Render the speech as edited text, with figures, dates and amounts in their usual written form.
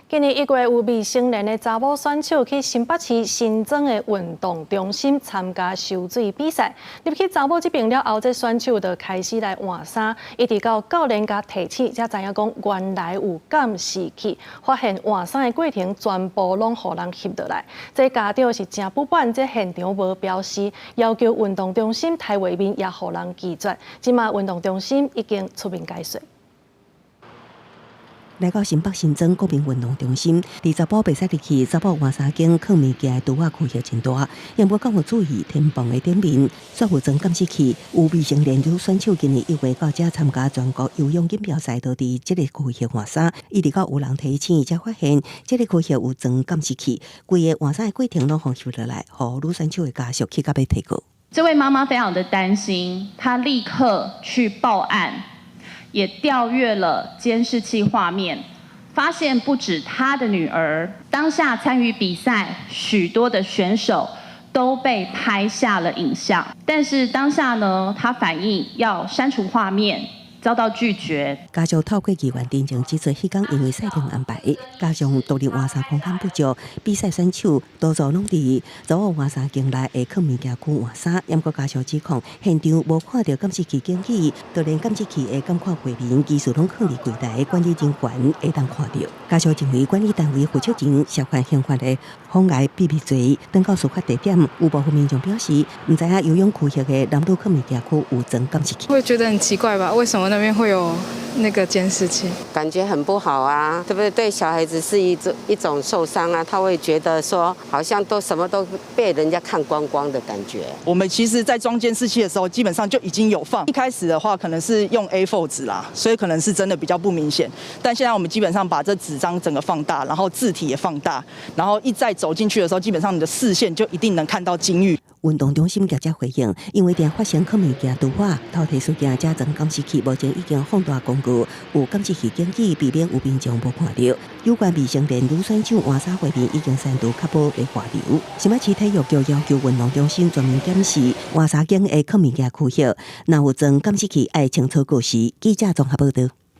今年1月有未成年的查某選手去新北市新莊的運動中心參加泅水比賽。入去查某這邊了後，這選手就開始來換衫，一直到教練共提醒，才知影講原來有監視器，發現換衫的過程全部攏予人翕落來。這家長是誠不滿，這現場無標示，要求運動中心刣畫面也予人拒絕。這馬運動中心已經出面解說。來到新北新莊國民運動中心，佇查埔袂使入去查某換衫間囥物件的櫥仔區域真大，也無敢有注意天棚的頂面，煞有裝監視器。有未成年女選手今年1月到遮參加全國游泳錦標賽，都佇這個區域換衫，一直到有人提醒，才發現這個區域有裝監視器，規个換衫的過程攏予翕落來，予女選手的家屬去到欲提告。這位媽媽非常的擔心，她立刻去報案。也調閱了監視器畫面，發現不止她的女兒，當下參與比賽許多的選手都被拍下了影像，但是當下呢，她反映要刪除畫面，遭到拒絕。家屬透過議員陳情指出，彼工因為賽程安排，加上獨立換衫空間不足，比賽選手多數攏佇查某換衫間內會囥物件區換衫。毋過家屬指控現場無看著監視器警語，就連監視器的監看畫面，其實攏囥佇櫃台，管理人員會當看著。家屬認為管理單位負責人涉犯刑法的妨礙秘密罪。轉到事發地點，有部分民眾表示，毋知影游泳區域的男女囥物件區有裝監視器。會覺得很奇怪吧？為什麼那邊會有那個監視器？感覺很不好啊，對不對？對小孩子是一種受傷啊，他會覺得說，好像都什麼都被人家看光光的感覺。我們其實，在裝監視器的時候，基本上就已經有放。一開始的話，可能是用 A4 紙啦，所以可能是真的比較不明顯。但現在我們基本上把這紙張整個放大，然後字體也放大，然後一再走進去的時候，基本上你的視線就一定能看到金玉。運動中心業者回應，因為佇發生囥物件櫥仔偷提事件，才裝監視器，目前已經放大公告，有監視器警語，避免有民眾無看著。有關未成年女選手換衫畫面已經刪除，確保袂外流。新北市體育局要求運動中心全面檢視換衫間的囥物件區域，若有裝監視器，愛清楚告示。記者綜合報導。